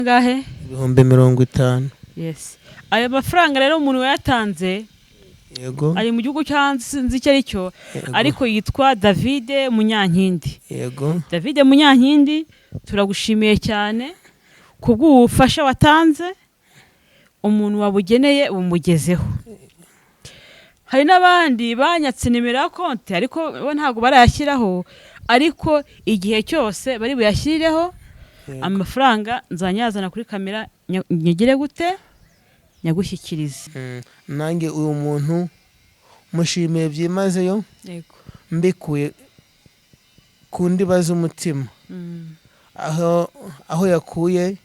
Angahe? 50,000. Yes, ayo mafaranga rero umuntu wayatanze ari mu gihugu cyo hanze, sinzi icyo ari cyo, ariko yitwa David Munyankindi. David Munyankindi, turagushimiye cyane kubw'ubufasha watanze, umuntu wabugeneye bumugezeho. Hari n'abandi banyatse nimero ya konti, ariko bo ntabwo barayashyiraho, ariko igihe cyose bari buyashyireho amafaranga nzanyazana kuri kamera, nyigire gute, nyagushyikirize. Nanjye uyu muntu mushimiye byimazeyo, mbikuye ku ndiba z'umutima. Aho yakuye,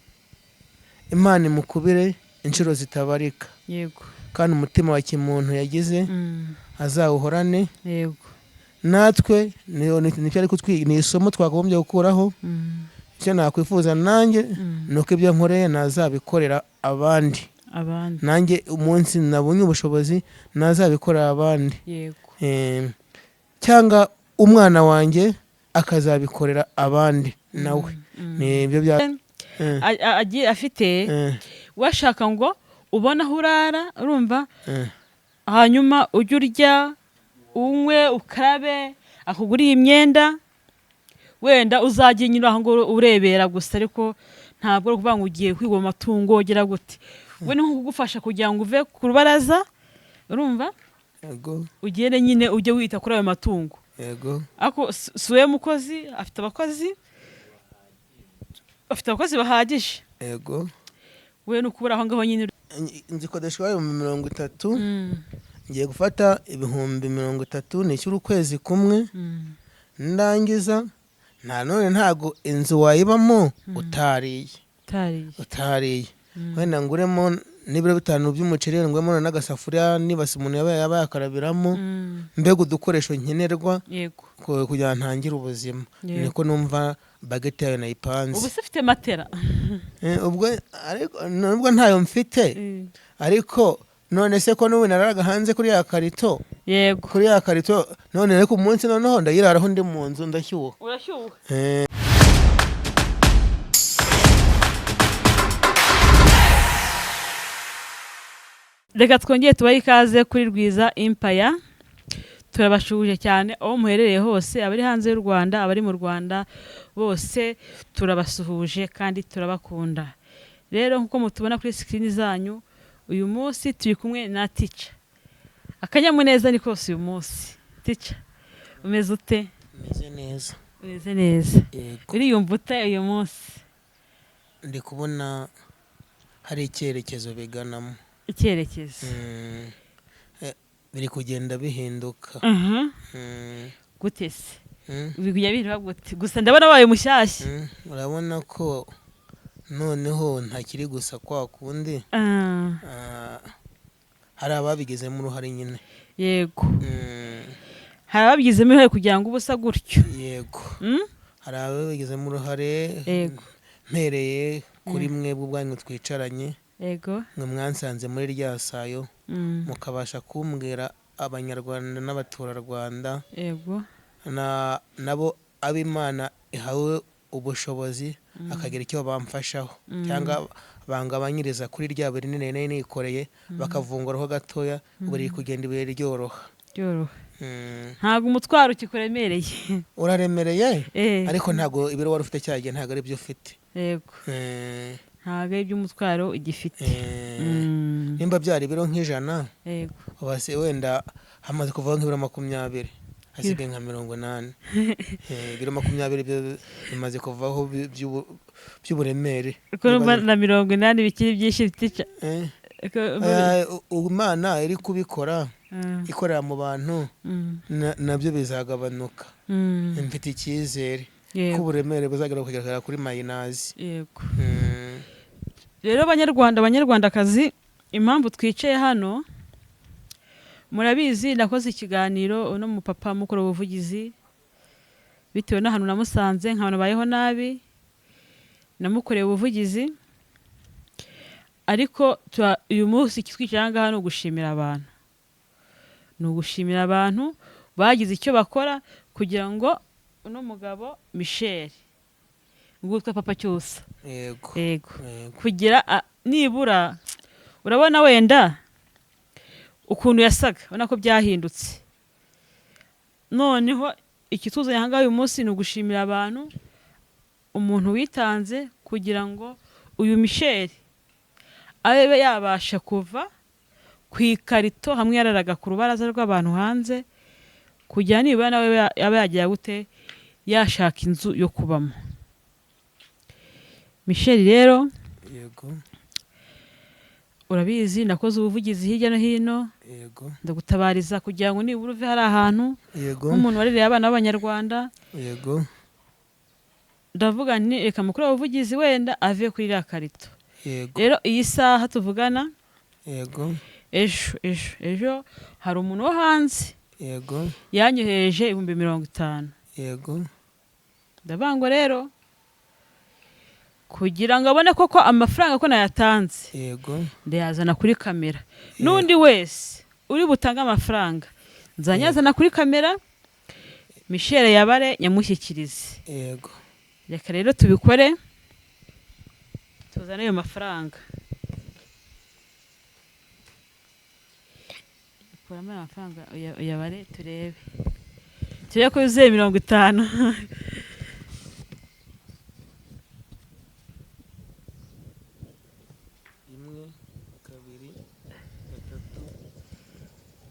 Imana imukubire inshuro zitabarika, kandi umutima wa kimuntu yagize azawuhorane. Natwe nicyo ari ni isomo twakagombye gukuraho. Icyo nakwifuza nanjye ni uko ibyo nkoreye nazabikorera abandi. Abandi. Nanjye umunsi nabonye ubushobozi nazabikorera abandi. Cyangwa umwana wanjye akazabikorera abandi nawe. Ni ibyo bya Agiye afite washaka ngo ubone aho urara, urumva, hanyuma ujye urya, unywe, ukarabe, akuguriye imyenda, wenda uzajya unyura aho ngo urebera gusa, ariko ntabwo ari ukuvuga ngo ugiye kwiga mu matungo ugira gute. We ni nko kugufasha kugira ngo uve ku rubaraza, urumva, ugende nyine ujye wita kuri ayo matungo. Ariko si we mukozi, afite abakozi, afite abakozi bahagije. We ni ukubura aho ngaho nyine. Inzu ikodeshwa 30,000. Ngiye gufata 30,000 nishyura ukwezi kumwe, ndangiza nta none ntago inzu wayibamo utariye. Utariye. Utariye. Wenda nguremo n'ibiro 5 by'umuceri, nguremo n'agasafuriya nibase umuntu yaba yakarabiramo, mbega udukoresho nkenerwa kugira ngo ntangire ubuzima. Niko numva bageti yayo nayipanze. Ubu se ufite matera? Ubwo ariko nubwo ntayo mfite, ariko none se ko n'ubu nararaga hanze kuri ya karito, kuri ya karito, none ariko umunsi noneho ndayiraraho ndi mu nzu, ndashyuha. Urashyuha. Reka twongere tubahe ikaze kuri Rwiza Empire. Turabashuhuje cyane aho muherereye hose, abari hanze y'u Rwanda, abari mu Rwanda bose turabasuhuje kandi turabakunda. Rero nk'uko mutubona kuri sikirini zanyu, uyu munsi turi kumwe na Tica. Akanyamuneza ni kose uyu munsi. Tica, umeze ute? Meze neza. Umeze neza? Yego. Uriyumva ute uyu munsi? Ndi kubona hari icyerekezo biganamo. Icyerekezo. Biri kugenda bihinduka. Gute se? Biri bihinduka gute? Gusa ndabona wabaye mushyashya. Urabona ko noneho ntakiri gusa kwa kundi. Hari ababigizemo uruhare nyine. Hari ababigizemo uruhare kugira ngo ube usa gutyo. Yego. Hari ababigizemo uruhare. Mpereye kuri mwebwe ubwanyu twicaranye, mwe mwansanze muri rya sayo, mukabasha kumbwira Abanyarwanda n'abaturarwanda, nabo ab'Imana ihawe ubushobozi akagira icyo bamfashaho cyangwa bangabanyiriza kuri rya buye rinini nari nikoreye, bakavunguraho gatoya, ubu riri kugenda ibuye ryoroha. Ryoroha. Ntabwo umutwaro ukikuremereye. Uraremereye, ariko ntabwo ibiro wari ufite cya gihe ntabwo ari byo ufite. Ntabwo ari iby'umutwaro ugifite. Nimba byari ibiro nk'100, ubu se wenda hamaze kuvaho nk'ibiro 20, hasigaye nka 80. Ibiro 20 byo bimaze kuvaho by'uburemere. Kuko urumva na 80 bikiri byinshi, Tica. Imana iri kubikora, ikorera mu bantu, nabyo bizagabanuka. Mfite icyizere ko uburemere buzagabanuka kugera kuri mayinazi. Rero Banyarwanda, Banyarwandakazi, impamvu twicaye hano murabizi, nakoze ikiganiro uno mupapa mukora ubuvugizi bitewe n'ahantu namusanze nkabona bayeho nabi, namukoreye ubuvugizi. Ariko uyu munsi twicaye aha ngaha ni ugushimira abantu, ni ugushimira abantu bagize icyo bakora kugira ngo uno mugabo Michel Ubwo Papa Cyusa. Yego. Yego. Kugira nibura urabona wenda ukuntu yasaga, ubona ko byahindutse. Noneho ikituzanye aha ngaha uyu munsi ni ugushimira abantu, umuntu witanze kugira ngo uyu Michel abe yabasha kuva ku ikarito hamwe yararaga ku rubaraza rw'abantu hanze, kugira nibura nawe yaba yagira gute, yashaka inzu yo kubamo. Michel rero, yego, urabizi nakoze ubuvugizi hirya no hino, yego, ndagutabariza kugira ngo nibura uve hari ahantu yego, nk'umuntu warereye abana b'Abanyarwanda. Yego. Ndavuga nti reka mukuru ubuvugizi wenda ave kuri iriya karito. Yego. Rero iyi saha tuvugana, yego, ejo hari umuntu wo hanze, yego, yanyohereje 50,000. Yego. Ndavuga ngo rero kugira ngo abone koko amafaranga ko nayatanze, yego, ndayazana kuri kamera. N'undi wese uri butange amafaranga nzanyazana kuri kamera, Michel yabare nyamushyikirize. Yego. Reka rero tubikore, tuzane ayo mafaranga. Kuramo ayo mafaranga uyabare turebe ko yuzuye 50. Rimwe, kabiri, gatatu,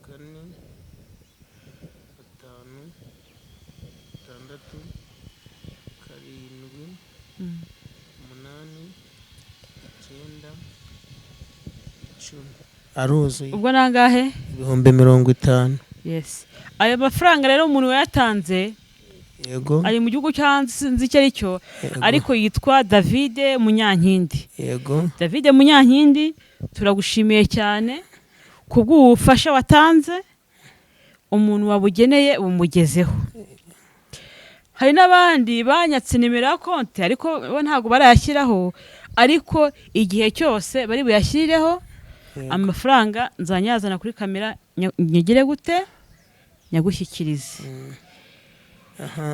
kane, gatanu, gatandatu, karindwi, umunani, icyenda, 10. Aruzuye. Ubwo nangahe? 50,000. Yes. Ayo mafaranga rero umuntu wayatanze, yego, ari mu gihugu cyo hanze sinzi icyo ari cyo, ariko yitwa David Munyankindi. Yego. David Munyankindi, turagushimiye cyane kubw'ubufasha watanze, umuntu wabugeneye bumugezeho. Hari n'abandi banyatse nimero ya konti ariko bo ntabwo barayashyiraho, ariko igihe cyose bari buyashyireho amafaranga nzanyazana kuri kamera, nyegere gute, nyagushyikirize.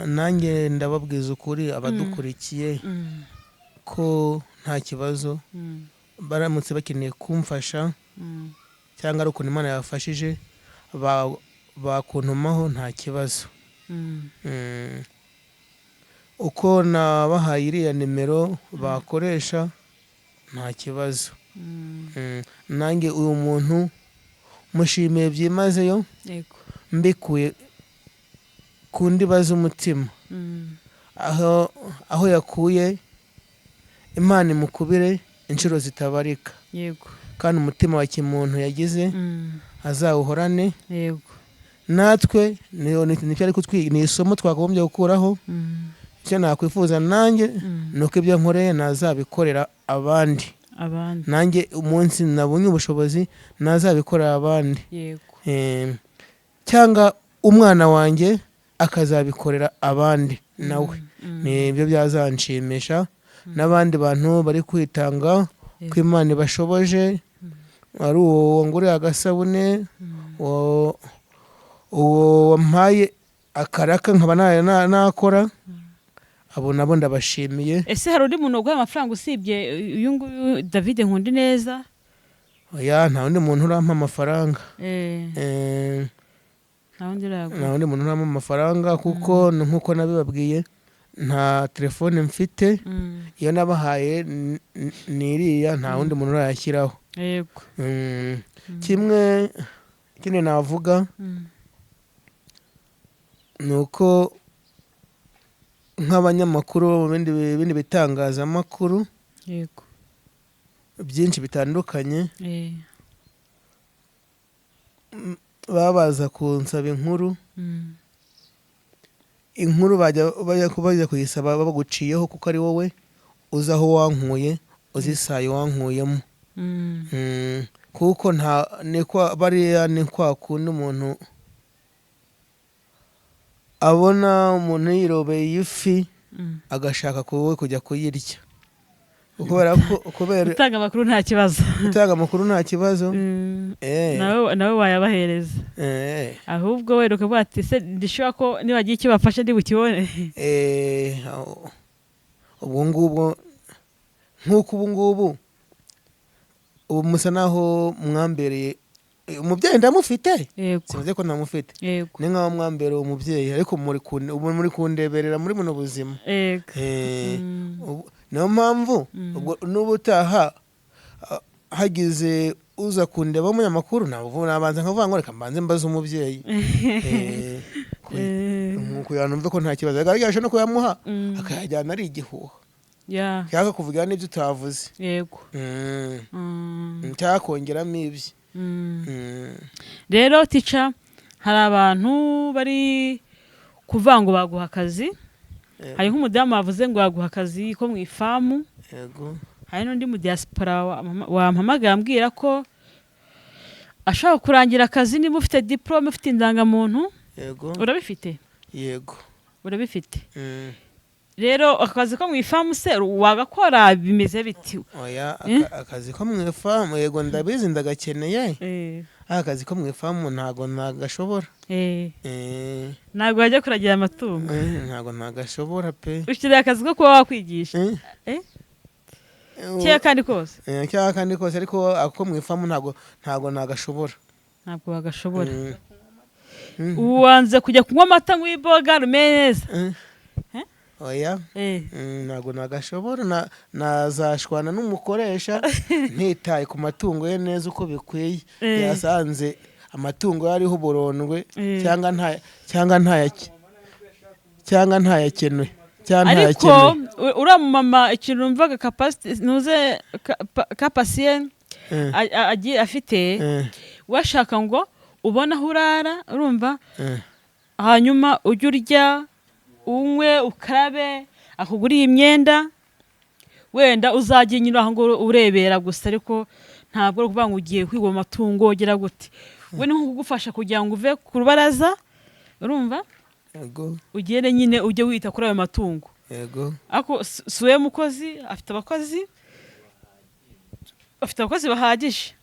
Nanjye ndababwiza ukuri abadukurikiye ko nta kibazo, baramutse bakeneye kumfasha cyangwa ari ukuntu Imana yabafashije bakuntumaho nta kibazo. Uko nabahaye iriya nimero bakoresha nta kibazo. Nanjye uyu muntu mushimiye byimazeyo, mbikuye ku ndiba z'umutima. Aho yakuye Imana imukubire inshuro zitabarika. Yego. Kandi umutima wa kimuntu yagize azawuhorane. Yego. Natwe ni isomo twakagombye gukuraho. Icyo nakwifuza nanjye nuko ibyo nkoreye nazabikorera abandi. Nanjye umunsi nabonye ubushobozi nazabikorera abandi. Yego. Cyangwa umwana wanjye akazabikorera abandi nawe. Nibyo byazanshimisha. N'abandi bantu bari kwitanga ko Imana ibashoboje, ari uwo wanguriye agasabune, uwo wampaye akaraka nkaba nakora, abo nabo ndabashimiye. Ese hari undi muntu uguha amafaranga usibye uyu nguyu David Nkundineza? Oya, nta wundi muntu urampa amafaranga. Nta wundi muntu urampa amafaranga kuko nkuko nabibabwiye nta telefone mfite. Iyo nabahaye niriya nta wundi muntu urayashyiraho. Yego. Kimwe kindi navuga nuko nk'abanyamakuru mu bindi bitangazamakuru, yego, byinshi bitandukanye, babaza kunsaba inkuru. Inkuru bajya kuyisaba baguciyeho kuko ari wowe uzi aho wankuye, uzi isayo wankuyemo. Kuko nta niko bariya ni kwa kundi umuntu abona umuntu yirobeye ifi agashaka kuwe kujya kuyirya. Kubera gutanga amakuru nta kibazo. Gutanga amakuru nta kibazo. Nawe wayabahereza. Ahubwo we ukavuga ati se ndishobora ko nibagiye icyo bafasha ndi bukibone. Ubwo ngubwo nk'uko ubu ngubu ubu musa naho mwambereye umubyeyi, ndamufite, simvuze ko ntamufite, ni nkaho mwambereye umubyeyi, ariko ubu muri kundeberera muri buno buzima. Niyo mpamvu ubwo n'ubutaha hagize uza kundeba w'umunyamakuru, ntabwo nabanza nkavuga ngo reka mbanze mbaze umubyeyi, kugira ngo numve ko nta kibazo. Agaragaje no kuyamuha akayajyana ari igihuha, cyangwa kuvugira n'ibyo utavuze, yego cyangwa kongeramo ibye. Rero tica, hari abantu bari kuvuga ngo baguha akazi. Hari nk'umudamu wavuze ngo baguha akazi ko mu ifamu. Hari n'undi mu diaspora wampamagaye ambwira ko ashobora kurangira akazi niba ufite diplome, ufite indangamuntu. Urabifite? Yego. Urabifite. Rero akazi ko mu ifamu se wagakora, bimeze biti? Oya, akazi ko mu ifamu, yego ndabizi, ndagakeneye. Akazi ko mu ifamu ntago nagashobora. Ntabwo wajya kuragira amatungo? Ntago nagashobora pe. Ukeneye akazi ko kuba wakwigisha cyangwa kandi kose? Cyangwa kandi kose, ariko ako mu ifamu ntago nagashobora. Ntabwo wagashobora. Uwanze kujya kunywa amata ngo uyiboga rumeze neza? Oya, ntabwo nagashobora, nazashwana n'umukoresha ntitaye ku matungo ye neza uko bikwiye. Yasanze amatungo ye ariho uburondwe, cyangwa ntayakenuye, cyangwa Ariko ntayakenuye. Uriya mama, ikintu numvaga capacity ntuze capacity agiye afite, washaka ngo ubone aho urara, urumva, hanyuma ujye urya, unywe, ukarabe, akuguriye imyenda, wenda uzajya unyura aho ngo urebera gusa, ariko ntabwo ari ukuvuga ngo ugiye kwiga mu matungo ugira gute. We ni nko kugufasha kugira ngo uve ku rubaraza, urumva, ugende nyine ujye wita kuri ayo matungo. Ariko si we mukozi, afite abakozi, afite abakozi bahagije.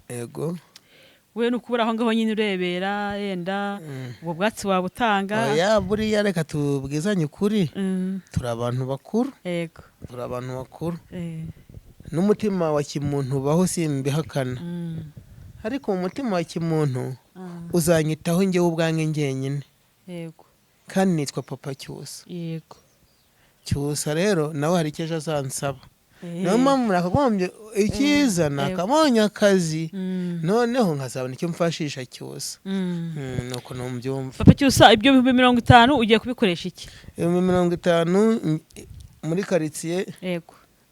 We ni ukubura aho ngaho nyine urebera, yenda ubwo bwatsi waba utanga. Oya, buriya reka tubwizanye ukuri, turi abantu bakuru. Turi abantu bakuru. N'umutima wa kimuntu ubaho, simbihakana, ariko mu mutima wa kimuntu uzanyitaho njyewe ubwanjye njyenyine, kandi nitwa Papa Cyusa. Cyusa rero nawe hari icyo ejo azansaba. Niyo mpamvu nakagombye icyiza nakabonye akazi, noneho nkazabona icyo mfashisha Cyusa. Nuko numbyumva. Papa Cyusa, ibyo 50,000 ugiye kubikoresha iki? 50,000 muri karitsiye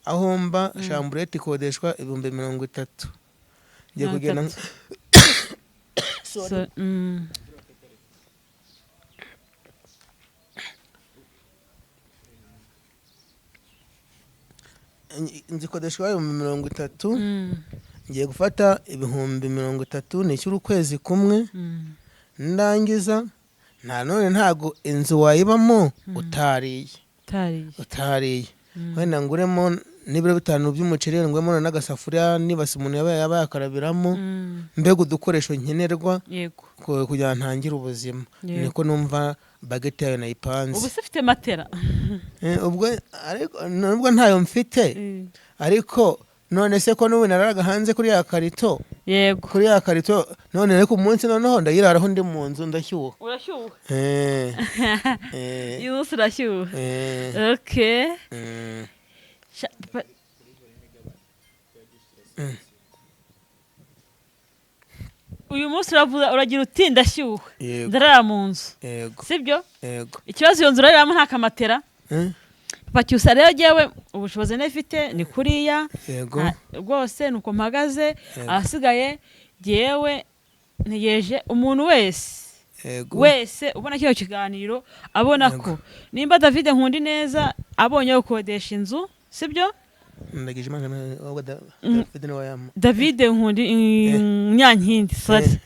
aho mba, chambrette ikodeshwa 30,000. Ngiye Mirongo kugenda itatu. Sorry. So. Inzu ikodeshwa 30,000. Ngiye gufata 30,000 nishyura ukwezi kumwe, ndangiza nta none ntago inzu wayibamo utariye. Utariye. Utariye. Wenda nguremo n'ibiro 5 by'umuceri, nguremo n'agasafuriya nibase umuntu yaba yakarabiramo, mbega udukoresho nkenerwa kugira ngo ntangire ubuzima. Niko numva bageti yayo nayipanze. Ubu se ufite matera? Ubwo ariko nubwo ntayo mfite, ariko none se ko n'ubu nararaga hanze kuri ya karito? Kuri ya karito, none ariko umunsi noneho ndayiraraho ndi mu nzu, ndashyuha. Urashyuha. Uyu munsi urashyuha. Okay. Uyu munsi uravuga, uragira uti ndashyuha, ndarara mu nzu. Sibyo? Yego. Ikibazo, iyo nzu uraramo nta kamatera. Papa Cyusa, rero jyewe ubushobozi nifite ni kuriya. Rwose nuko mpagaze. Ahasigaye jyewe ntegereje umuntu wese wese ubona kino kiganiro, abona ko nimba David Nkundineza abonye gukodesha inzu, sibyo? Ndagije Imana, ahubwo David niwe wayampa. David Nkundi Munyankindi, sorry.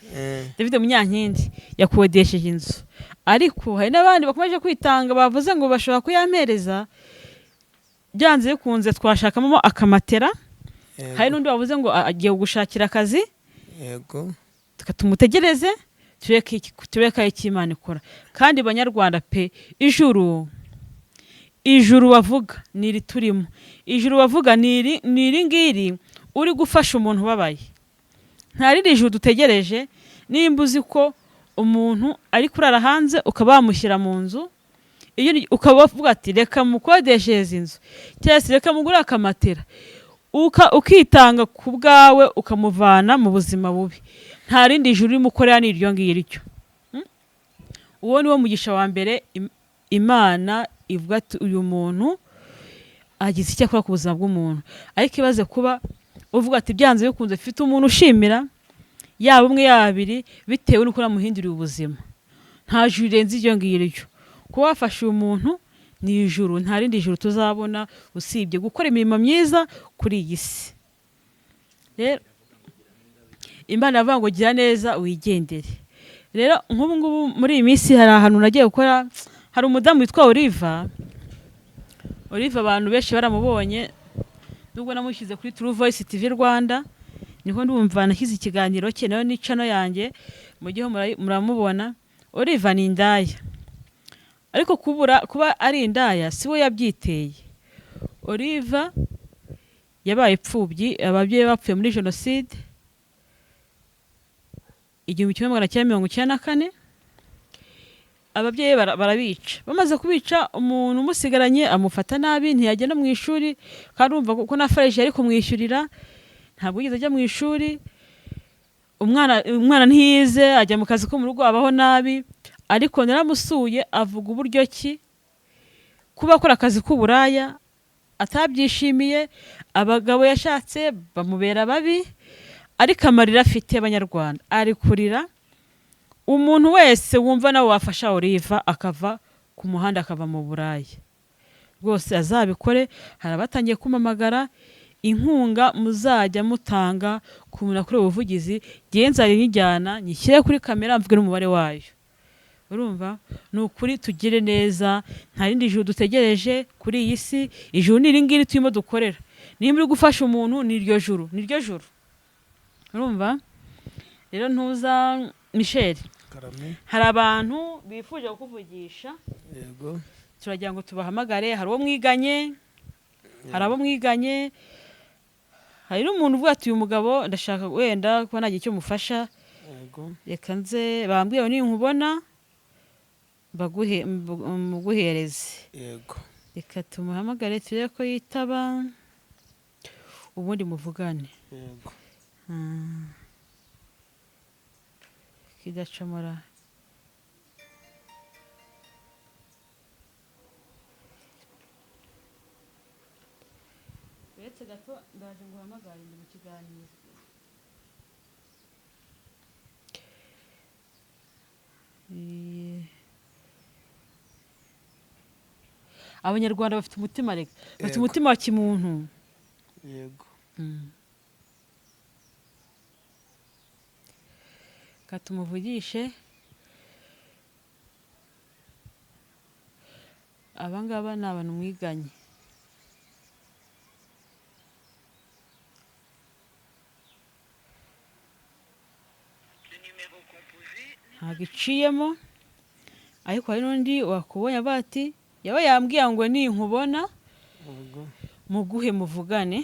David Munyankindi yakodesheje inzu, ariko hari n'abandi bakomeje kwitanga, bavuze ngo bashobora kuyampereza, byanze bikunze twashakamo akamatera. Hari n'undi wavuze ngo agiye gushakira akazi. Reka tumutegereze, tureke icyo Imana ikora. Kandi banyarwanda pe, ijuru Ijuru bavuga ni iri turimo, ijuru bavuga ni iri ngiri uri gufasha umuntu ubabaye. Nta rindi juru dutegereje. Nimba uzi ko umuntu ari kurara hanze ukaba wamushyira mu nzu, iyo ukaba uvuga ati reka mukodeshereze inzu, cyangwa se reka mugure akamatera, ukitanga ku bwawe ukamuvana mu buzima bubi, nta rindi juru urimo ukorera ni iryo ngiryo. Uwo ni wo mugisha wa mbere Imana ivuga ati uyu muntu agize icyo akora ku buzima bw'umuntu. Ariko ibaze kuba uvuga ati byanze bikunze mfite umuntu ushimira, yaba umwe yaba babiri, bitewe n'uko namuhinduriye ubuzima. Nta juru rirenze iryo ngiryo. Kuba wafashe uyu muntu ni ijuru, nta rindi juru tuzabona usibye gukora imirimo myiza kuri iyi si. Rero Imana iravuga ngo gira neza wigendere. Rero nk'ubu ngubu muri iyi minsi hari ahantu nagiye gukora, hari umudamu witwa Oliva. Oliva abantu benshi baramubonye, nubwo namushyize kuri True Voice TV Rwanda, niho ndumva nashyize ikiganiro cye, nayo ni channel yanjye, mujyeho muramubona. Oliva ni indaya, ariko kuba ari indaya si we yabyiteye. Oliva yabaye imfubyi, ababyeyi bapfuye muri jenoside 1994, ababyeyi barabica. Bamaze kubica, umuntu umusigaranye amufata nabi, ntiyagenda mu ishuri, kandi urumva ko na farije yari kumwishyurira, ntabwo yigeze ajya mu ishuri. Umwana ntiyize, ajya mu kazi ko mu rugo, abaho nabi. Ariko naramusuye avuga uburyo ki kuba akora akazi k'uburaya atabyishimiye, abagabo yashatse bamubera babi, ariko amarira afite abanyarwanda ari kurira. Umuntu wese wumva nawe wafasha Oliva akava ku muhanda akava mu buraya, rwose azabikore. Hari abatangiye kumamagara inkunga muzajya mutanga ku muntu akora ubuvugizi, ngewe nzajya nyijyana nyishyire kuri kamera mvuge n'umubare wayo. Urumva ni ukuri, tugire neza, nta rindi juru dutegereje kuri iyi si. Ijuru ni iri ngiri turimo dukorera. Nimba uri gufasha umuntu ni iryo juru, ni iryo juru. Urumva rero ntuza Michel, hari abantu bifuje kukuvugisha. Yego, turagira ngo tubahamagare. Hari uwo mwiganye, hari abo mwiganye, hari n'umuntu uvuga ati uyu mugabo ndashaka wenda kuba nagira icyo mufasha. Yego, reka nze bambwiye ninkubona muguhereze. Yego, reka tumuhamagare turebe ko yitaba, ubundi muvugane. Yego, kidacomora. Uretse gato ndaje nguhamagare, ndi mu kiganiro. Abanyarwanda bafite umutima, reka bafite umutima wa kimuntu. Yego, katumuvugishe. Abangaba ni abantu mwiganye. Ntabwo iciyemo, ariko hari n'undi wakubonye avuga ati yaba yambwiye ngo ninkubona muguhe muvugane.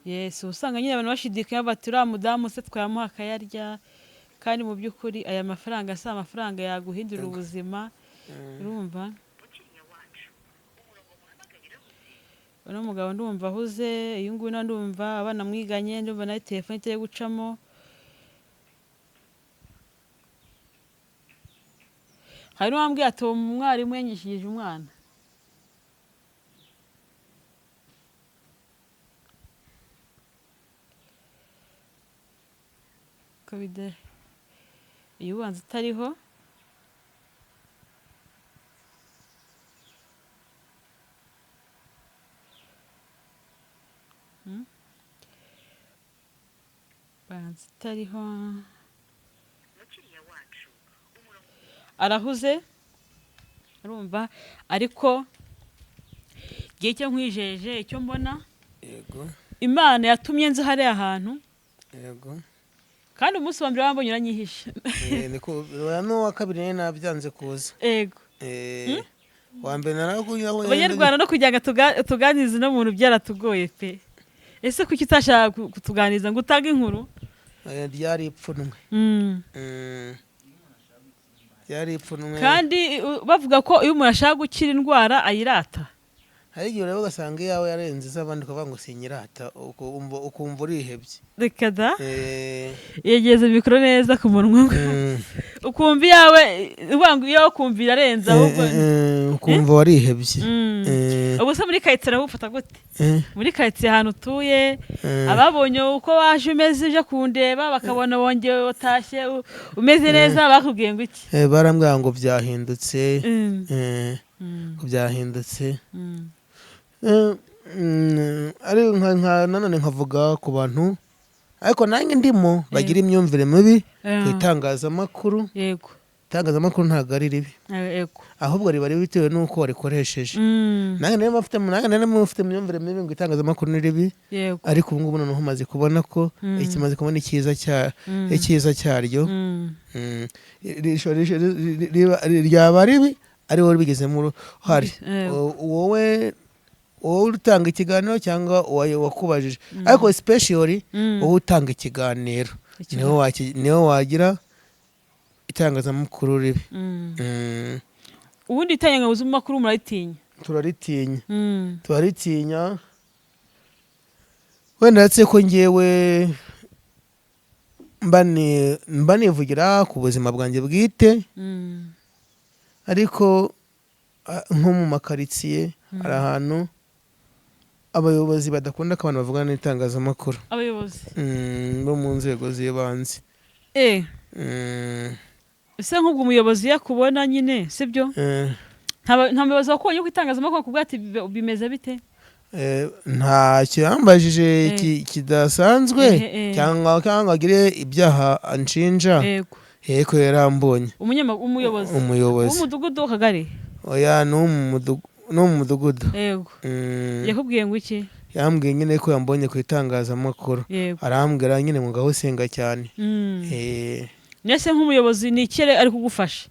Yes, usanga nyine abantu bashidikanya bati uriya mudamu se twamuha akayarya, kandi mu by'ukuri aya mafaranga si amafaranga yaguhindurira ubuzima. Urumva uno mugabo ndumva ahuze, uyu nguyu ndumva abana mwiganye, ndumva nawe telefone itari gucamo. Hari n'uwambwiye ati uwo mwarimu yanyishije umwana. Iyo ubanza itariho. Banza itariho, arahuze urumva, ariko igihe cyo nkwijeje icyo mbona. Yego, Imana yatumye nza hariya hantu. Yego. Kandi umunsi wa mbere wambonye uranyihisha. Niko n'uwa kabiri nari nabyanze kuza. Yego. Wa mbere narakunywa. Abanyarwanda no kugira ngo tuganirize no muntu byaratugoye pe. Ese kuki utashaka kutuganiriza ngo utange inkuru? Ryari ipfunwe. Ryari ipfunwe. Kandi bavuga ko iyo umuntu ashaka gukira indwara ayirata. Hari igihe ureba ugasanga iyawe yarenze iz'abandi ukavuga ngo sinyirata, ukumva urihebye. Reka da. Yegereza mikoro neza ku munwa. Ukumva iyawe, uvuga ngo iyawe ukumva irarenze ahubwo. Ukumva warihebye. Ubu se muri karitsiye urabufata gute? Muri karitsiye ahantu utuye, ababonye uko waje umeze uje kundeba bakabona wongeye utashye umeze neza, bakubwiye ngo iki? Barambwira ngo byahindutse. Ngo byahindutse. Ari nka nanone nkavuga ku bantu ariko nanjye ndimo bagira imyumvire mibi ku itangazamakuru. Yego. Itangazamakuru ntabwo ari ribi. Yego. Ahubwo riba ribi bitewe n'uko warikoresheje. Nanjye nari mufite imyumvire mibi ngo itangazamakuru ni ribi. Yego. Ariko ubu ngubu noneho umaze kubona ko ikimaze kubona icyiza cya icyiza cyaryo. Ryaba ribi ari wowe ubigizemo uruhare. Yego. Wowe utanga ikiganiro cyangwa wakubajije, ariko especially wowe utanga ikiganiro niwe wagira itangazamakuru ribi. Ubundi itangazamakuru muraritinya? Turaritinya. Turaritinya wenda uretse ko ngewe mba nivugira ku buzima bwanjye bwite. Ariko nko mu makaritsiye hari ahantu abayobozi badakunda ko abantu bavugana n'itangazamakuru. Abayobozi? Bo mu nzego z'ibanze. Ese nk'ubwo umuyobozi yakubona nyine, sibyo? Nta muyobozi wakubonye ku itangazamakuru akubwira ati bimeze bite? Ntacyo yambajije kidasanzwe cyangwa agire ibyaha anshinja. Yego. Yego, yarambonye. Umuyobozi? Umuyobozi. W'umudugudu, w'akagari? Oya, ni uwo mu mudugudu. Yego. Yakubwiye ngo iki? Yambwiye nyine ko yambonye ku itangazamakuru. Yego. Arambwira nyine ngo ngaho usenga cyane. Nese nk'umuyobozi ni iki ari kugufasha?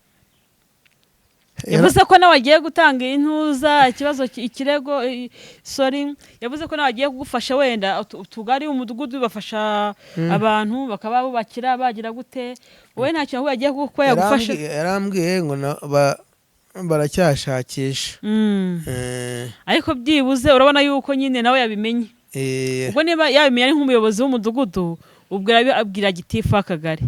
Yavuze ko nawe agiye gutanga intuza ikibazo ikirego, sorry, yavuze ko nawe agiye kugufasha wenda utugari, umudugudu bafasha abantu bakaba bubakira bagira gute, wowe ntacyo yahuye agiye kuba yagufasha? Yarambwiye ngo baracyashakisha. Ariko byibuze urabona yuko nyine nawe yabimenye. Ubwo niba yabimenye ari nk'umuyobozi w'umudugudu, ubwo abwira gitifu w'akagari.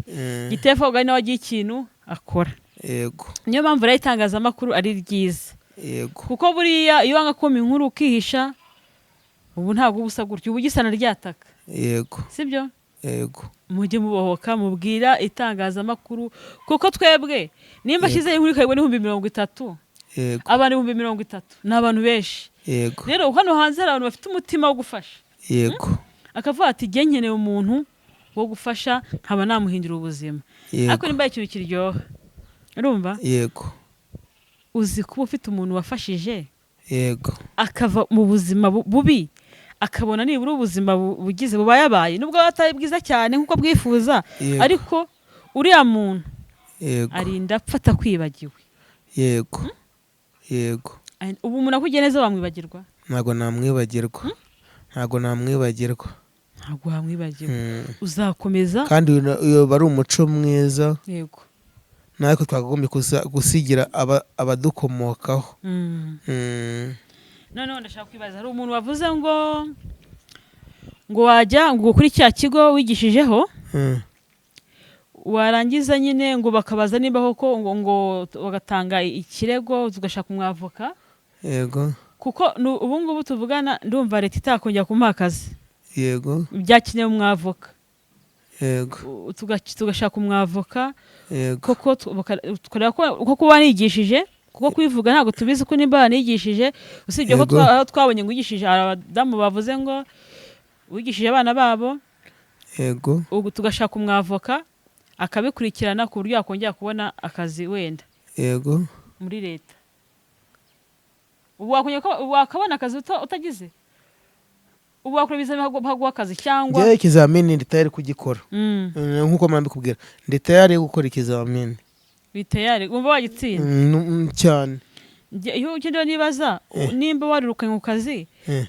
Gitifu w'akagari nawe agira ikintu akora. Yego. Niyo mpamvu rero itangazamakuru ari ryiza. Yego. Kuko buriya iyo wanga kuma inkuru ukihisha, ubu ntabwo uba usa gutyo, uba ugisana ryataka. Yego. Sibyo? Yego. Mujye mubohoka mubwira itangazamakuru, kuko twebwe nimba ashyize inkuru ikayibona 30,000. Yego. Abantu 30,000 ni abantu benshi. Yego. Rero hano hanze hari abantu bafite umutima wo gufasha. Yego. Akavuga ati jye nkeneye umuntu wo gufasha nkaba namuhindura ubuzima. Yego. Ariko nimba ikintu kiryoha, urumva? Yego. Uzi kuba ufite umuntu wafashije? Yego. Akava mu buzima bubi, akabona nibura ubuzima bugize bubayabaye, nubwo atari bwiza cyane nkuko bwifuza, ariko uriya muntu Yego. arinda apfa atakwibagiwe. Yego. Yego. Ubu umuntu akugiye neza wamwibagirwa? Ntabwo namwibagirwa. Ntabwo namwibagirwa. Ntabwo wamwibagirwa. Uzakomeza. Kandi uyu bari umuco mwiza. Yego. Natwe twakagombye gusigira abadukomokaho. Noneho ndashaka kwibaza, hari umuntu wavuze ngo wajya ngo kuri cya kigo wigishijeho, warangiza nyine ngo bakabaza niba koko ngo bagatanga ikirego tugashaka umwavoka. Yego. Kuko ubu ngubu tuvugana ndumva leta itakongera kumuha akazi. Yego. Byakeneye umwavoka. Yego. Tugashaka umwavoka. Yego. Koko tukareba ko kuba wanigishije, kuko kubivuga ntabwo tubizi ko nimba wanigishije, usibye ko twabonye ngo wigishije, hari abadamu bavuze ngo wigishije abana babo. Yego. Ubu tugashaka umwavoka akabikurikirana ku buryo yakongera kubona akazi wenda. Yego. Muri leta. Ubu wakabona akazi utagize? Ubu wakora ibizamini baguha akazi cyangwa? Njyewe ikizamini ndi tayari kugikora. Nk'uko mbikubwira, ndi tayari gukora ikizamini. Biteyari wumva wagitsinda? Cyane. Iyo icyo ndiho nibaza, nimba warirukanye ku kazi,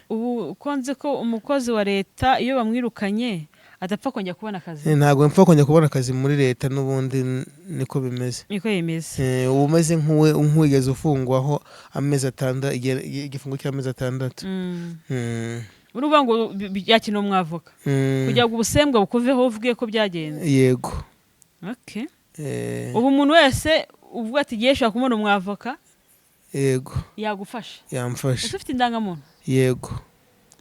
ubu ko nzi ko umukozi wa leta iyo bamwirukanye adapfa kongera kubona akazi. Ntabwo mpfa kongera kubona akazi muri leta, n'ubundi niko bimeze. Niko bimeze. Uba umeze nk'uwigeze ufungwaho amezi 6, igifungo cy'amezi 6. Uruvuga ngo yakina umwavoka kugira ngo ubusembwa bukuveho, uvuge ko byagenze. Yego. Okay. Ubu umuntu wese uvuga ati igihe ushobora kubona umwavoka, yego, yagufasha? Yamfasha. Ese ufite indangamuntu? Yego.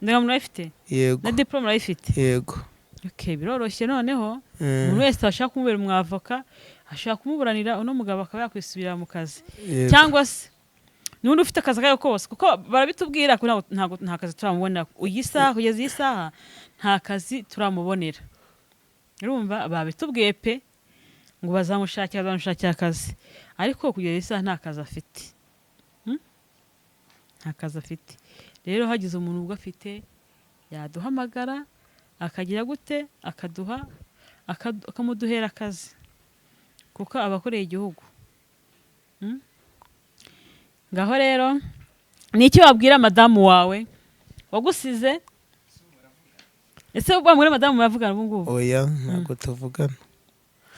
Indangamuntu urayifite? Yego. Na diplome urayifite? Yego. Okay, biroroshye noneho. Umuntu wese ashaka kumubera umwavoka, ashaka kumuburanira, uno mugabo akaba yakwisubira mu kazi. Cyangwa se n'undi ufite akazi akayo kose, kuko barabitubwira ko ntabwo nta kazi turamubonera iyi saha, kugeza iyi saha nta kazi turamubonera. Urumva babitubwiye pe, ngo bazamushakira akazi, ariko kugeza iyi saha nta kazi afite. Nta kazi afite. Rero hagize umuntu ubwo afite yaduhamagara, akagira gute, akaduha, akamuduhera akazi, kuko aba akoreye igihugu. Ngaho rero ni iki wabwira madamu wawe wagusize? Ese wabwira madamu muravugana ubu ngubu? Oya, ntabwo tuvugana.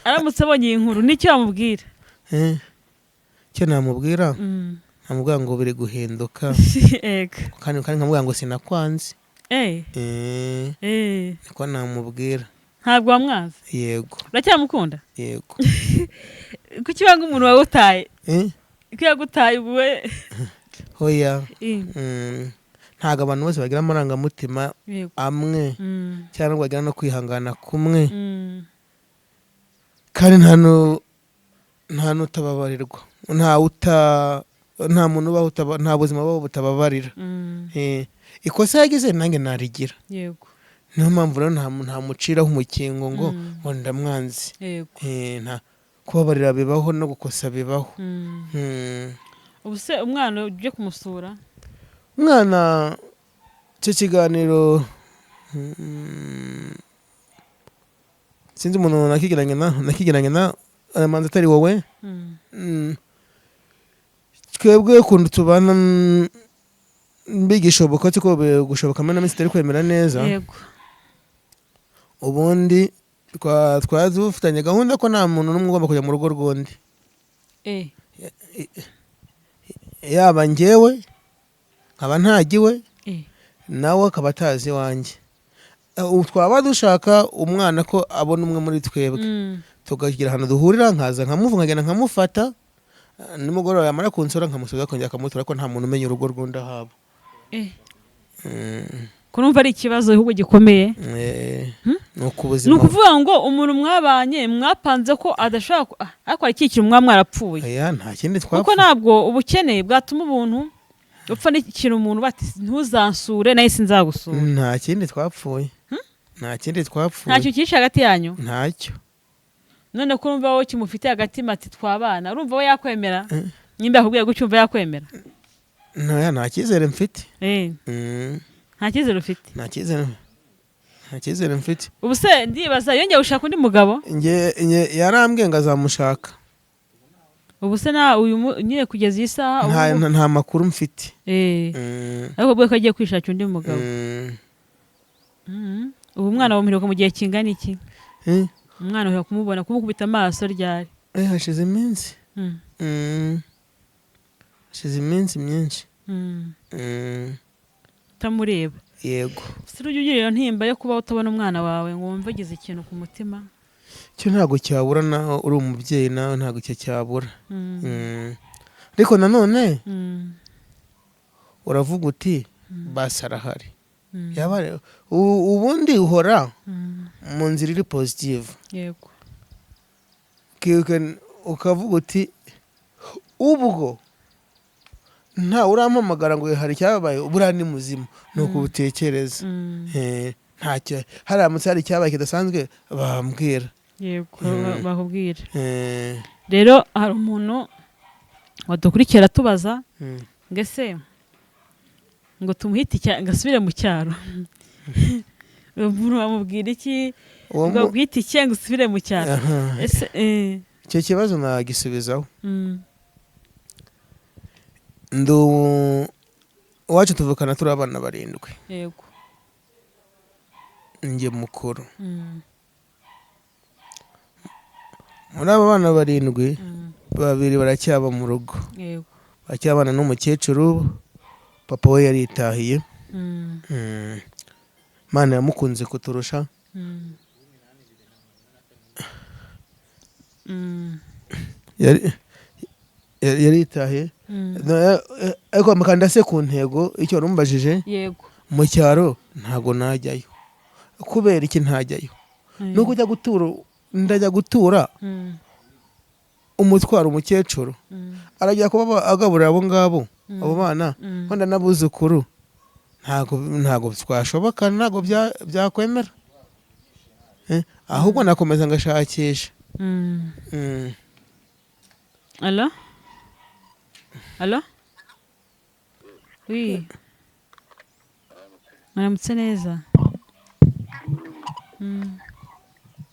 Aramutse abonye iyi nkuru, ni iki wamubwira? Icyo namubwira, namubwira ngo biri guhinduka. Kandi nkamubwira ngo sinakwanze. Niko namubwira. Ntabwo wamwanze? Yego. Uracyamukunda? Yego. Kuki wanga umuntu wagutaye? Ko yagutaye ubu we? Oya. Ntabwo abantu bose bagira amarangamutima amwe, cyangwa bagira no kwihangana kumwe. Kandi nta n'utababarirwa, nta muntu ubaho nta buzima bubaho butababarira. Ikosa yagize nanjye narigira. Yego. Niyo mpamvu rero ntamuciraho umukingo ngo ngo ndamwanze. Yego. Nta kubabarira bibaho, no gukosa bibaho. Ubu se umwana ujye kumusura? Umwana, icyo kiganiro, sinzi umuntu nakigiranye na manzi atari wowe. Twebwe ukuntu tubana, bigishoboka ko gushoboka muri minsi itari kwemera neza. Yego. Ubundi twari dufitanye gahunda ko nta muntu n'umwe ugomba kujya mu rugo rw'undi. Yaba njyewe nkaba ntagiwe, nawe akaba atazi iwanjye. Ubu twaba dushaka umwana ko abona umwe muri twebwe, tukagira ahantu duhurira, nkaza nkamuva, nkagenda nkamufata, nimugoroba yamara kunsura nkamusubiza, akongera akamutora, ko nta muntu umenya urugo rw'undi ahaba. Ko numva ari ikibazo ahubwo gikomeye. Ni uko ubuzima. Ni ukuvuga ngo umuntu mwabanye mwapanze ko adashobora, ariko hari ikintu mwaba mwarapfuye. Oya, nta kindi Kuko twapfuye. ntabwo ubukene bwatuma ubuntu upfa n'ikintu, umuntu bati ntuzansure nawe sinzagusura. Nta kindi twapfuye. Nta kindi twapfuye. Ntacyo cyishe hagati yanyu? Ntacyo. None ko urumva wowe kimufite agatima ati twabana, urumva we yakwemera? Nimba yakubwiye gutyo, umva yakwemera? Nta cyizere mfite. Nta cyizere ufite? Nta cyizere. Nta cyizere mfite. Ubu se ndibaza yongeye gushaka undi mugabo? Nge yarambwiye ngo azamushaka. Ubu se na uyu nyine kugeza iyi saha Nta makuru mfite. Ariko ubwo ko agiye kwishakira undi mugabo. Ubu umwana wamuheruka mu gihe kingana iki? Umwana uheruka kumubona, kumukubita amaso ryari? Hashize iminsi. Hashize iminsi myinshi. Utamureba? Yego. Se ujya ugira iyo ntimba yo kuba utabona umwana wawe ngo wumve ugize ikintu ku mutima? Cyo ntabwo cyabura, naho uri umubyeyi nawe ntabwo icyo cyabura. Ariko nanone uravuga uti basi arahari. Ubundi uhora mu nzira iri positive. Yego. Ukavuga uti ubwo nta urampamagara ngo hari icyabaye, buriya ni muzima, ni uko ubutekereza. Ntacyo, haramutse hari icyabaye kidasanzwe bambwira. Yego, bakubwira. Rero hari umuntu wadukurikira atubaza ngo ese ngo tumuhite ngo asubire mu cyaro. Uwo muntu wamubwira iki ngo aguhe itike ngo usubire mu cyaro? Aha. Ese Icyo kibazo nagisubizaho. Ndu iwacu tuvukana turi abana barindwi. Njye mukuru. Muri abo bana barindwi, babiri baracyaba mu rugo. Baracyabana n'umukecuru, papa we yaritahiye. Imana yamukunze kuturusha. Yaritahiye. Ariko mukanda se ku ntego icyo warumbajije? Yego. Mu cyaro ntago najyayo. Kubera iki ntajyayo? Nuko ujya gutura, ndajya gutura umutwaro umukecuru. Arajya kuba agaburira abo ngabo, abo bana, wenda n'abuzukuru. Ntago twashoboka, ntago byakwemera. Ahubwo nakomeza ngashakisha. Allo? Allo? Oui. Mwaramutse neza.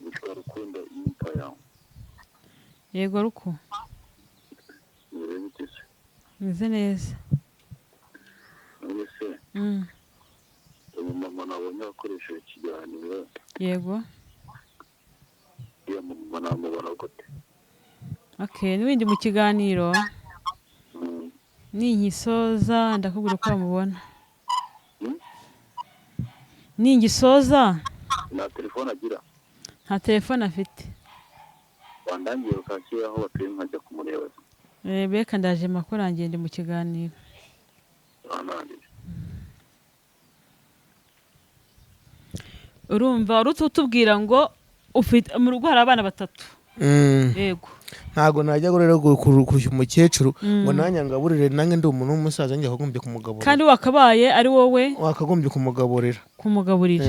Nitwa Rukundo Impaya. Yego Ruku. Meze bite se? Meze neza. None se, umumama nabonye wakoresheje ikiganiro, Yego. iyo mumama namubona gute? Okay, n'ibindi mu kiganiro ningisoza ndakubwira uko wamubona. Ningisoza. Nta telefone agira? Nta telefone afite. Wandangiye ukakira aho batuye nkajya kumureba. Beka ndaje makurangiye ndi mu kiganiro. Wandangiye. Urumva urutubwira ngo ufite mu rugo hari abana batatu. Yego. Ntago najya rero kurushya umukecuru ngo nanjye ngaburire, nanjye ndi umuntu w'umusaza njye akagombye kumugaburira. Kandi wakabaye ari wowe wakagombye kumugaburira. Kumugaburira.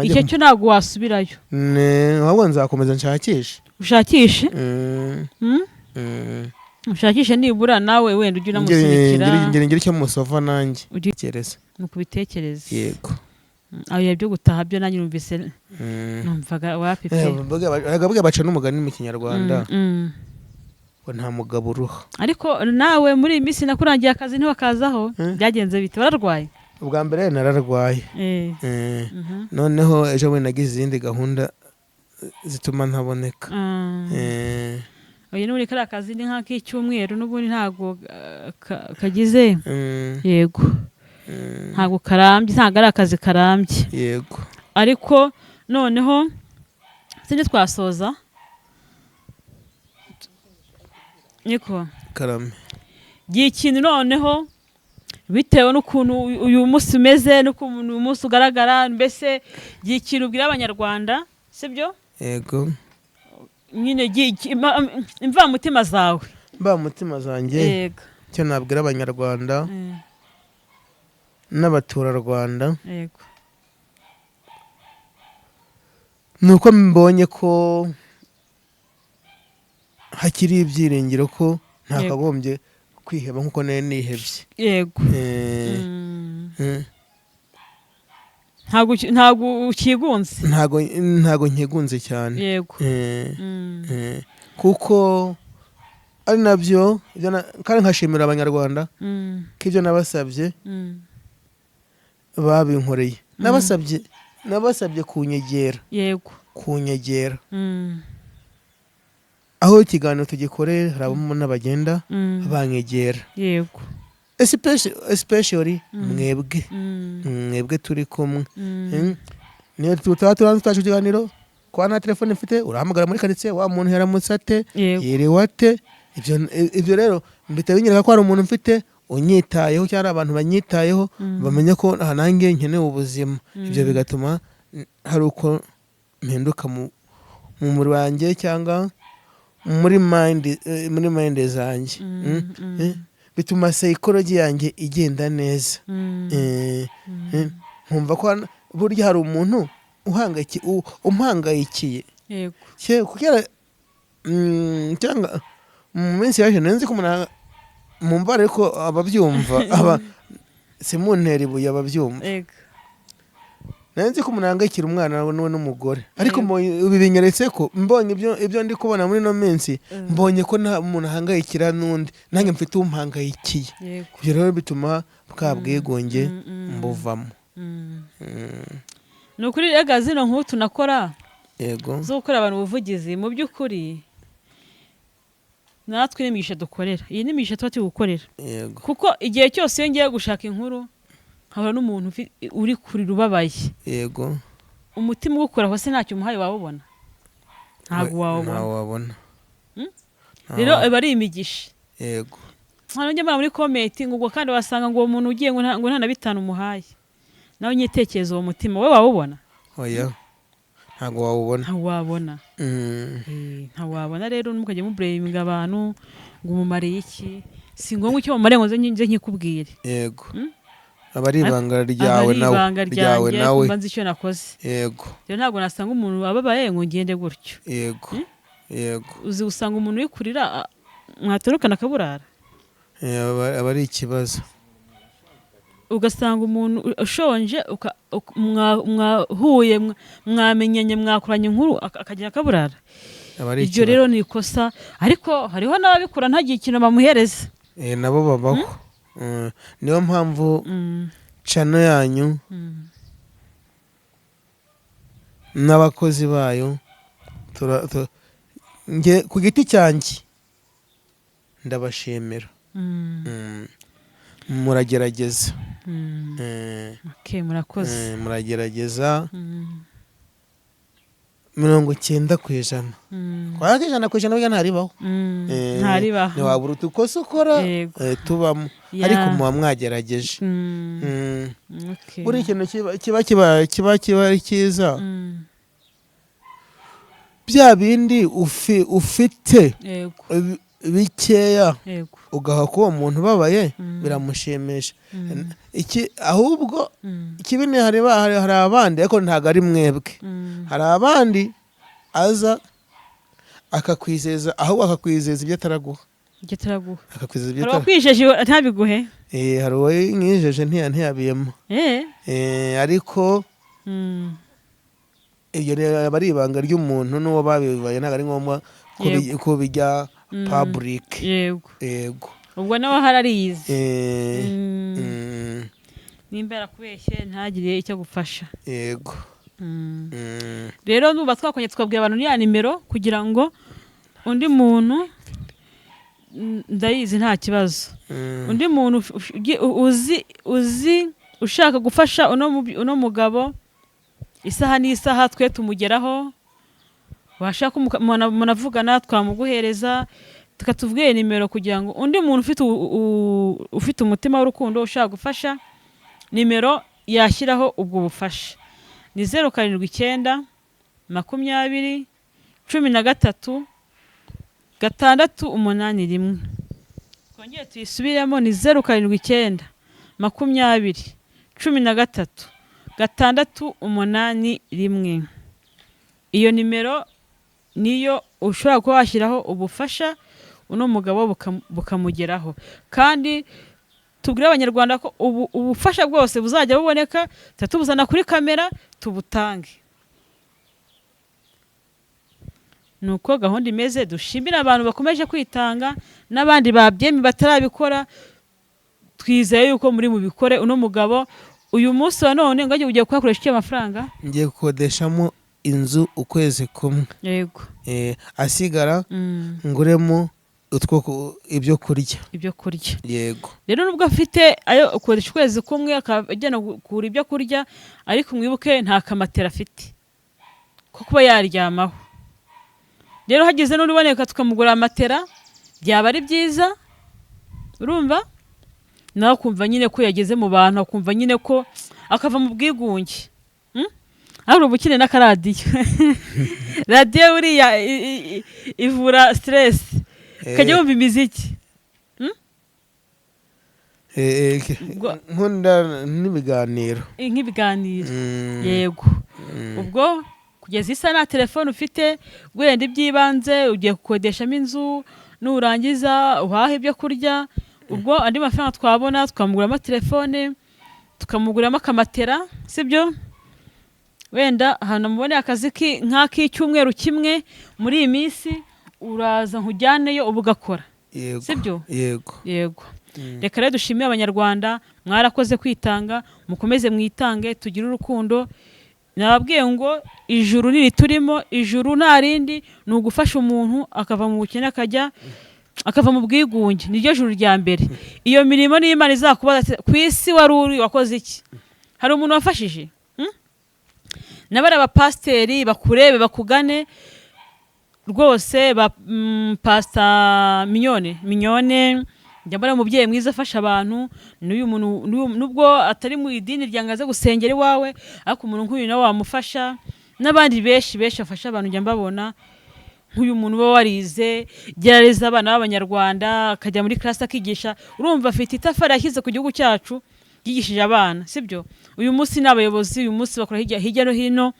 Icyo cyo ntago wasubirayo. Ahubwo nzakomeza nshakishe. Ushakishe? Ushakishe nibura nawe wenda ujye unamusunikira. Ngire icyo musova nanjye. Tekereza. Nuko ubitekereza. Yego. Ayo byo gutaha byo nanjye numvise numvaga wapi pe. Abagabo baca n'umugani mu Kinyarwanda. Ngo nta mugabo uruha. Ariko nawe muri iyi minsi nakurangiye akazi ntiwakazaho, byagenze bite? Wararwaye? Ubwa mbere nararwaye. Noneho ejo bundi nagize izindi gahunda zituma ntaboneka. Oya, n'ubundi kariya kazi ni nk'ak'icyumweru n'ubundi ntago kagize. Yego. Ntago karambye, ntago ari akazi karambye. Yego. Ariko noneho sindi twasoza. Niko. Karame. Gikintu noneho bitewe n'ukuntu uyu munsi umeze n'ukuntu uyu munsi ugaragara, mbese gikintu ubwira abanyarwanda, sibyo? Yego. Nyine imvamutima zawe. Imvamutima zanjye. Yego. Icyo nabwira abanyarwanda n'abaturarwanda. Yego. Nuko mbonye ko hakiri ibyiringiro ko ntakagombye kwiheba nkuko nari nihebye. Yego. Ntago ukigunze. Ntago nkigunze cyane. Yego. Kuko ari nabyo kandi nkashimira abanyarwanda ko ibyo nabasabye babinkoreye. Nabasabye kunyegera. Yego. Kunyegera. Aho ikiganiro tugikoreye hari abamama n'abagenda banyegera. Yego. Especially mwebwe. Mwebwe turi kumwe. Niyo tutaba tutaje ikiganiro kwa nta telefone mfite, urahamagara muri quartier wa muntu yaramutse ate, yiriwe ate. Ibyo rero mbita binyereka ko hari umuntu mfite unyitayeho cyangwa abantu banyitayeho, bamenye ko nanjye nkeneye ubuzima. Ibyo bigatuma hari uko mpinduka mu mubiri wanjye cyangwa muri mind zanjye. Bituma psychology yanjye igenda neza. Nkumva ko burya hari umuntu umpangayikiye. Yego. Kugira cyangwa mu minsi yaje nzi ko umuntu mumva ariko ababyumva aba simuntera ibuye ababyumva. Yego. Nari nzi ko umuntu ahangayikira umwana we n'umugore, ariko ibi binyeretse ko mbonye ibyo ndi kubona muri ino minsi, mbonye ko nta muntu ahangayikira n'undi, nanjye mfite umpangayikiye. Ibyo rero bituma bwa bwigunge mbuvamo. Ni ukuri rega zino nkuru tunakora Yego. zo gukorera abantu ubuvugizi, mu by'ukuri natwe n'imigisha dukorera, iyi ni imigisha tuba turi gukorera. Yego. Kuko igihe cyose iyo ngiye gushaka inkuru nkahura n'umuntu uri kurira ubabaye. Yego. Umutima ugukora hose ntacyo umuhaye wawubona, ntabwo wawubona. Ntawo wabona. Rero aba ari imigisha. Yego. Hano njya mbona muri comment ngo ubwo kandi wasanga ngo uwo muntu ugiye ngo nta na 5 umuhaye, nawe nyitekereza uwo mutima wowe wawubona? Oya, ntabwo wawubona. Ntawo wabona. Ntawo wabona. Rero ntimukajye mubureminga abantu ngo umumariye iki, si ngombwa icyo mumariye ngo nze nkikubwire. Yego. Aba ari ibanga ryawe nawe. Aba ari ibanga Ryawe ryanjye, nawe. kumva nzi icyo nakoze. Yego. Rero ntabwo nasanga umuntu ababaye ngo ngende gutyo. Yego. Yego. Uzi usanga umuntu uri kurira mwatorokana akaburara. Aba ari ikibazo. Ugasanga umuntu ushonje mwahuye mwamenyanye mwakoranye inkuru akagera akaburara. Ibyo rero ni ikosa, ariko hariho n'ababikora ntagire ikintu bamuhereza. Nabo babaho. Niyo mpamvu channel yanyu n'abakozi bayo nge ku giti cyanjye ndabashimira. Muragerageza. Okay, murakoze. Muragerageza. 90%. Kwa 100% burya ntaribaho. Ntaribaho. Ntiwabura utukosa ukora, tubamo. Ariko muba mwagerageje. Buri ikintu kiba ari cyiza. Bya bindi ufite bikeya ugaha ko uwo muntu ubabaye biramushimisha. Iki ahubwo ikibi ni hari abandi, ariko ntabwo ari mwebwe. Hari abandi aza akakwizeza, ahubwo akakwizeza ibyo ataraguha. Ibyo ataraguha. Akakwizeza ibyo Hari uwakwijeje ntabiguhe? Hari uwamwijeje ntiyabiyemo. Ariko ibyo aba ari ibanga ry'umuntu n'uwo babibaye, ntabwo ari ngombwa ko bijya public. Yego. Yego. Ubwo nawe hararize. Nimba yarakubeshye ntagire icyo gufasha. Yego. Rero nuba twakonye twabwiye abantu ya nimero kugira ngo undi muntu ndayizi nta kibazo. Undi muntu uzi ushaka gufasha uno mugabo, isaha n'isaha twe tumugeraho, washaka munavugana twamuguhereza, tukatubwiye nimero kugira ngo undi muntu ufite umutima w'urukundo ushaka gufasha, nimero yashyiraho ubwo bufasha ni 0 7 9 20 13 6 8 1. Twongere tuyisubiremo ni 0 7 9 20 13 6 8 1. Iyo nimero niyo ushobora kuba washyiraho ubufasha uno mugabo bukamugeraho. Kandi tubwire abanyarwanda ko ubufasha bwose buzajya buboneka, tutatubuzana kuri kamera tubutange. Nuko gahunda imeze. Dushimira abantu bakomeje kwitanga n'abandi babyemi batarabikora, twizeye yuko muri mubikore. Uno mugabo uyu munsi wa none ngo ugiye kuyakoresha iki amafaranga? Ngiye gukodeshamo inzu ukwezi kumwe. Yego. Asigara nguremo ibyo kurya. Ibyo kurya. Yego. Rero nubwo afite ayo ukodesha ukwezi kumwe akagenda kugura ibyo kurya, ariko mwibuke nta kamatera afite ko kuba yaryamaho. Rero hagize n'uriboneka tukamugura amatera byaba ari byiza, urumva nawe kumva nyine ko yageze mu bantu, akumva nyine ko akava mu bwigunge. Ari ubukene n'akaradiyo. Radiyo buriya ivura stress, ukajya wumva imiziki. Nkunda n'ibiganiro. Nk'ibiganiro. Yego. Ubwo kugeza isa na telefone ufite, wenda iby'ibanze ugiye gukodeshamo inzu, nurangiza uhahe ibyo kurya, ubwo andi mafaranga twabona twamuguramo telefone, tukamuguramo akamatera, sibyo? Wenda ahantu muboneye akazi nk'ak'icyumweru kimwe muri iyi minsi, uraza nkujyaneyo uba ugakora. Yego. Sibyo? Yego. Yego. Reka rero dushimire Abanyarwanda, mwarakoze kwitanga, mukomeze mwitange, tugire urukundo. Nababwiye ngo ijuru niri turimo, ijuru nta rindi ni ugufasha umuntu akava mu bukene akajya akava mu bwigunge, niryo juru rya mbere. Iyo mirimo niyo Imana izakubaza ati, ku isi wari uri wakoze iki? Hari umuntu wafashije? N'abari abapasiteri bakurebe bakugane rwose ba Pastor Mignone, Mignone njya mbona umubyeyi mwiza afasha abantu. N'uyu muntu nubwo atari mu idini ryange aze gusengera iwawe, ariko umuntu nk'uyu nawe wamufasha, n'abandi benshi benshi bafasha abantu njya mbabona. Nk'uyu muntu uba warize gerareza abana b'Abanyarwanda, akajya muri classe akigisha, urumva afite itafari yashyize ku gihugu cyacu, yigishije abana, sibyo? Uyu munsi ni abayobozi, uyu munsi bakora hirya no hino.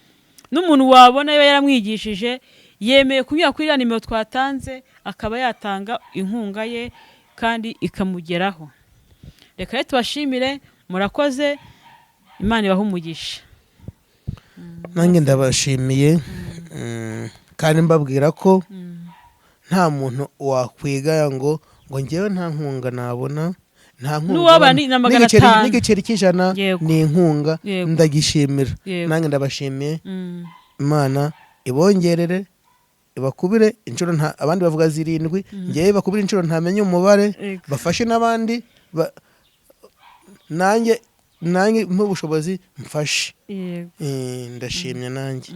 N'umuntu wabona yaba yaramwigishije yemeye kunyura kuri iriya nimero twatanze, akaba yatanga inkunga ye kandi ikamugeraho. Reka rero tubashimire, murakoze, Imana ibahe umugisha. Nanjye ndabashimiye, kandi mbabwira ko nta muntu wakwigaya ngo ngewe nta nkunga nabona, nta nkunga N'uwaba nabona. na magana atanu. N'igiceri cy'ijana ni inkunga, ndagishimira. Nanjye ndabashimiye. Imana ibongerere, ibakubire inshuro nta, abandi bavuga 7, ngewe bakubire inshuro ntamenye umubare, bafashe n'abandi, nanjye mpe ubushobozi mfashe. Ndashimye nanjye.